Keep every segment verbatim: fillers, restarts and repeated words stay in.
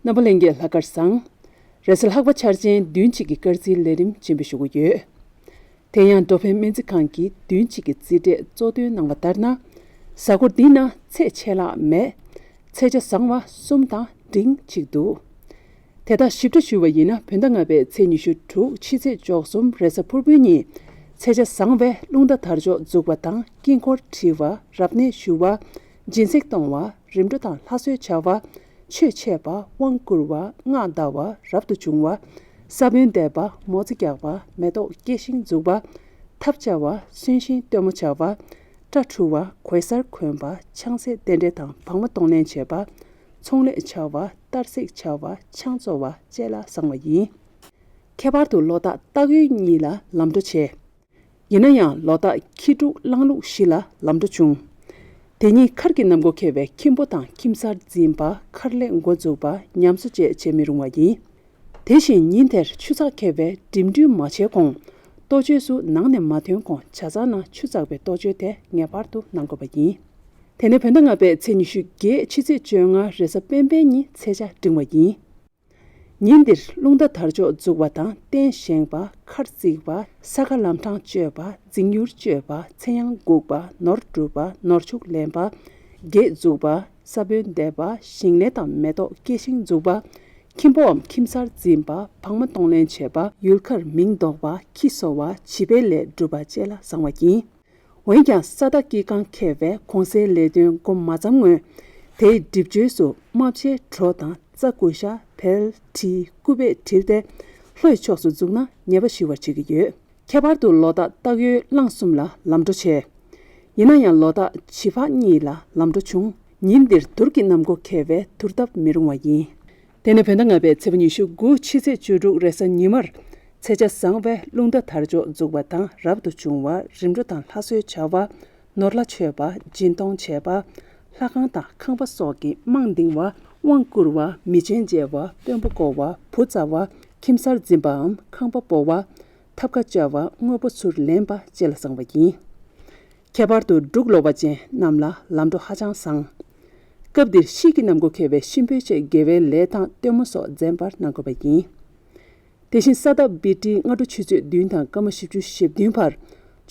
རྣམ་པ་ལྷན་རྒྱས་ལྷག་དཀར་བཟང་། རེས་གཟའ་ལྷག་པ་འཆར་ཅན་བདུན་གཅིག་གི་སྐར་འཛིན་ལས་རིམ་ཆེན་པོ་ཞུ་གི་ཡོད། དེ་ཡང་འགྲོ་ཕན་སྨན་རྩིས་ཁང་གིས་བདུན་གཅིག་གི་རྩིས་འབྲས་གཙོ་འདོན་གནང་བ་ལྟར་ན། གཟའ་འཁོར་འདི་ན་ཚེས་ཆད་ལྷག་མེད། ཚེས་ཆ་བཟང་བ་གསུམ་དང་འབྲིང་གཅིག་འདུག་དེ་དག་ཞིབ་ཕྲ་ཞུ་བ་ཡིན་ན། བོད་ཟླ་ལྔ་པའི་ཚེས་ཉི་ཤུ་དྲུག་ཕྱི་ཚེས་བཅུ་གསུམ་རེས་གཟའ་ཕུར་བུའི་ཉིན། ཚེས་ཆ་བཟང་བས་རླུང་རྟ་དར་ལྕོག་འཛུགས་པ་དང་དཀྱིལ་འཁོར་འཁྲི་བ། རབ་གནས་ཞུ་བ། སྦྱིན་སྲེག་གཏོང་བ། རིམ་གྲོ་དང་ལྷ་གསོལ་བྱ་བ། ཆོས་འཆད་པ། དབང་བསྐུར་བ། སྔགས་བཟླ་བ། རབ་ཏུ་བྱུང་བ། ས་བོན་འདེབས་པ། མོ་ཙི་རྒྱག་པ། མེ་ཏོག་སྐྱེ་ཤིང་འཛུགས་པ། ཐབ་བཅའ་བ། གསོན་གཤིན་སྟོན་མོ་བྱ་བ། སྐྲ་འཁྲུ་བ། གོས་གསར་གོན་པ། ཆང་སའི་རྟེན་འབྲེལ་དང་བག་མ་གཏོང་ལེན་བྱེད་པ། ཚོང་ལས་བྱ་བ། གཏར་སྲེག་བྱ་བ། ཆང་བཙོ་བ་བཅས་ལ་བཟང་བ་ཡིན། ཁྱད་པར་དུ་ལོ་རྟགས་སྟག་ཡོས་གཉིས་ལ་ལམ་འགྲོ་ཆེ། ཡིན་ན་ཡང་ལོ་རྟགས་ཁྱི་དྲུག་གླང་ལུག་བཞི་ལ་ལམ་འགྲོ་ཆུང་། དེ་ཉིད་མཁར་གྱི་གནམ་སྒོ་ཁེལ་བའི་ཁྱིམ་པོ་དང་ཁྱིམ་གསར་འཛིན་པ། མཁར་ལས་འགོ་འཛུགས་པ། ཉམས་གསོ་བཅས་བྱེད་མི་རུང་བ་ཡིན། དེ་བཞིན་ཉིན་དེར་ཆུ་ཚགས་ཁེལ་བས་འགྲིམ་འགྲུལ་མ་བྱས་གོང་གཏོ་བཅོས་སུ་ནང་ནས་མ་ཐོན་གོང་ཇ་ཚགས་ནང་ཆུ་བཙགས་པའི་གཏོ་བཅོས་དེ་ངེས་པར་དུ་གནང་དགོས་པ་ཡིན། དེ་ནས་བོད་ཟླ་ལྔ་པའི་ཚེས་ཉི་ཤུ་བརྒྱད་ཕྱི་ཚེས་བཅོ་ལྔ་རེས་གཟའ་སྤེན་པའི་ཉིན་ཚེས་ཆ་འབྲིང་བ་ཡིན། ཉིན་འདིར་རླུང་རྟ་དར་ལྕོག་འཛུགས་པ་དང་རྟེན་བཞེངས་པ། མཁར་བརྩིགས་པ། ས་ཁ་ལམ་འཕྲང་གཅོད་པ། རྫིང་ཡུར་གཅོད་པ། ཚེ་ཡང་འགུགས་པ། ནོར་སྒྲུབ་པ། ནོར་ཕྱུགས་ལེན་པ། བགེགས་འཛུགས་པ། ས་བོན་འདེབས་པ། ཞིང་ལས་དང་མེ་ཏོག་སྐྱེ་ཤིང་འཛུགས་པ། ཁྱིམ་པོའམ་ཁྱིམ་གསར་འཛིན་པ། བག་མ་གཏོང་ལེན་བྱེད་པ། ཡུལ་ཁར་མིང་འདོགས་པ། ཁྱི་གསོ་བ། བྱིས་པའི་ལས་སྒྲུབ་པ་བཅས་ལ་བཟང་བ་ཡིན། འོན་ཀྱང་ས་བདག་དཀྱིལ་ཁང་ཁེལ་བས་གོང་གསལ་ལས་དོན་འགོ་མ་བརྩམས་སྔོན། དེའི་སྒྲིབ་བཅོས་སུ་རྨ་བྱའི་གྲོ་དང་རྩྭ་ཀུ་ཤ། བལ། གྲི། སྐུད་པས་དྲིལ་ཏེ་ལྷོའི་ཕྱོགས་སུ་འཛུགས་ན་ཉེས་པ་ཞི་བར་བྱེད་ཀྱི་ཡོད། ཁྱད་པར་དུ་ལོ་རྟགས་སྟག་ཡོས་གླང་གསུམ་ལ་ལམ་འགྲོ་ཆེ། ཡིན་ན་ཡང་ལོ་རྟགས་བྱི་ཕག་གཉིས་ལ་ལམ་འགྲོ་ཆུང་། ཉིན་འདིར་དུར་གྱི་གནམ་སྒོ་ཁེལ་བས་དུར་བཏབ་མི་རུང་བ་ཡིན། དེ་ནས་བོད་ཟླ་ལྔ་པའི་ཚེས་པ་ཉི་ཤུ་དགུ་ཕྱི་ཚེས་བཅུ་དྲུག་རེས་གཟའ་ཉི་མར། ཚེས་ཆ་བཟང་བས་རླུང་རྟ་དར་ལྕོག་འཛུགས་པ་དང་རབ་ཏུ་བྱུང་བ། རིམ་གྲོ་དང་ལྷ་གསོལ་བྱ་བ། ནོར་ལྷ་མཆོད་པ། སྦྱིན་གཏོང་བྱེད་པ། ལྷ་ཁང་དང་ཁང་པ་སོགས་ཀྱི་རྨང་འདིང་བ། དབང་བསྐུར་བ། མི་ཆེན་མཇལ་བ། དཔོན་པོ་བསྐོ་བ། བུ་བཙའ་བ། ཁྱིམ་གསར་འཛིན་པའམ་ཁང་པ་སྤོ་བ། ཐབ་ཀ་བཅའ་བ། དངོས་པོ་ཚུར་ལེན་པ་བཅས་ལ་བཟང་བ་ཡིན། ཁྱད་པར་དུ་འབྲུག་ལོག་པ་ཅན་རྣམས་ལ་ལམ་འགྲོ་ཧ་ཅང་བཟང་། སྐབས་འདིར་དཔྱིད་ཀྱི་གནམ་སྒོ་ཁེལ་བས་གཤིན་པོའི་ཆེད་དགེ་བའི་ལས་དང་སྟོན་མོ་སོགས་འཛེམ་པར་གནང་དགོས་པ་ཡིན། དེ་བཞིན་ས་བདག་བི་ཏྲི་སྔ་དྲོ་ཆུ་ཚོད་བདུན་དང་སྐར་མ་བཞི་བཅུ་ཞེ་བདུན་བར་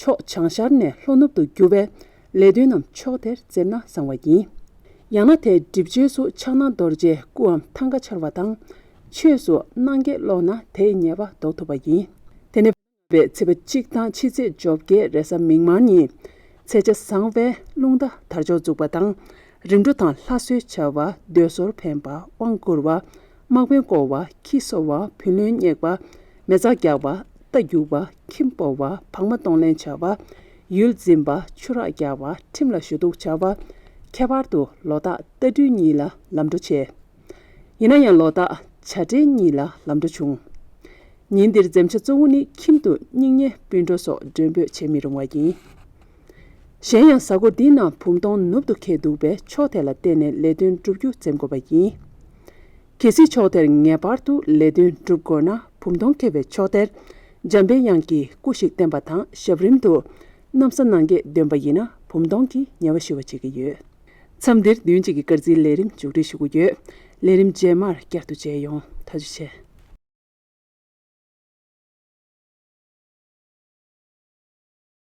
ཕྱོགས་བྱང་ཤར་ནས་ལྷོ་ནུབ་ཏུ་རྒྱུ་བས་ལས་དོན་རྣམས་ཕྱོགས་དེར་འཛེམ་ན་བཟང་བ་ཡིན། ཡང་ན་དེའི་སྒྲིབ་བཅོས་སུ་ཕྱག་ན་རྡོ་རྗེའི་སྐུའམ་ཐང་ག་འཕྱར་བ་དང་། ཆོས་སུ་སྣང་བརྒྱད་ཀློག་ན་དེའི་ཉེས་པ་ཟློག་ཐུབ་པ་ཡིན། དེ་ནས། བའི་ཚེས་པ་གཅིག་དང་ཕྱི་ཚེས་བཅོ་བརྒྱད་རེས་གཟའ་མིག་དམར་ཉིན། ཚེས་ཆ་བཟང་བས་རླུང་རྟ་དར་ལྕོག་འཛུགས་པ་དང་། རིམ་གྲོ་དང་ལྷ་གསོལ་བྱ་བ། མདོས་ཟོར་འཕེན་པ། དབང་བསྐུར་བ། དམག་དཔོན་བསྐོ་བ། ཁྱི་གསོ་བ། བུ་ལོན་བསྙེགས་པ། མེ་བཙའ་རྒྱག་པ། རྟ་རྒྱུག་པ། ཁྱིམ་སྤོ་བ། བག་མ་གཏོང་ལེན་བྱ་བ། ཡུལ་འཛིན་པ། ཆུ་རགས་རྒྱག་པ། ཁྲིམས་ལ་ཞུ་གཏུག་བྱ་བ། ཁྱད་པར་དུ་ལོ་རྟགས་རྟ་སྦྲུལ་གཉིས་ལ་ལམ་འགྲོ་ཆེ། ཡིན་ན་ཡང་ལོ་རྟགས་བྱ་སྤྲེལ་གཉིས་ལ་ལམ་འགྲོ་ཆུང་། ཉིན་འདིར་འཛེམ་བྱ་གཙོ་བོ་ནི་ཁྱིམ་དུ་སྙིང་ཉེ་སྤུན་གྲོགས་སོགས་མགྲོན་འབོད་བྱེད་མི་རུང་བ་ཡིན། གཞན་ཡང་གཟའ་འཁོར་འདིའི་ནང་བུམ་སྟོང་ནུབ་ཏུ་འཁེལ་འདུག་པས་ཕྱོགས་དེ་ལ་བལྟས་ནས་ལས་དོན་བསྒྲུབ་རྒྱུ་འཛེམ་དགོས་པ་ཡིན། གལ་སྲིད་ཕྱོགས་དེར་ངེས་པར་དུ་ལས་དོན་བསྒྲུབ་དགོས་ན་བུམ་སྟོང་འཁེལ་བའི་ཕྱོགས་དེར་འཇམ་པའི་དབྱངས་ཀྱི་སྐུ་ཞིག་བསྟན་པ་དང་ཞབས་རིམ་དུ་གནམ་ས་ནམ་བརྒྱད་འདོན་པ་ཡིན་ན་བུམ་སྟོང་གི་ཉེས་པ་ཞི་བ་བྱེད་ཀྱི་ཡོད། མཚམས་འདིར་བདུན་གཅིག་གི་སྐར་རྩིས་ལས་རིམ་མཇུག་སྒྲིལ་ཞུ་གི་ཡོད། ལས་རིམ་རྗེས་མར་བསྐྱར་དུ་མཇལ་ཡོང་། ཐུགས་རྗེ་ཆེ།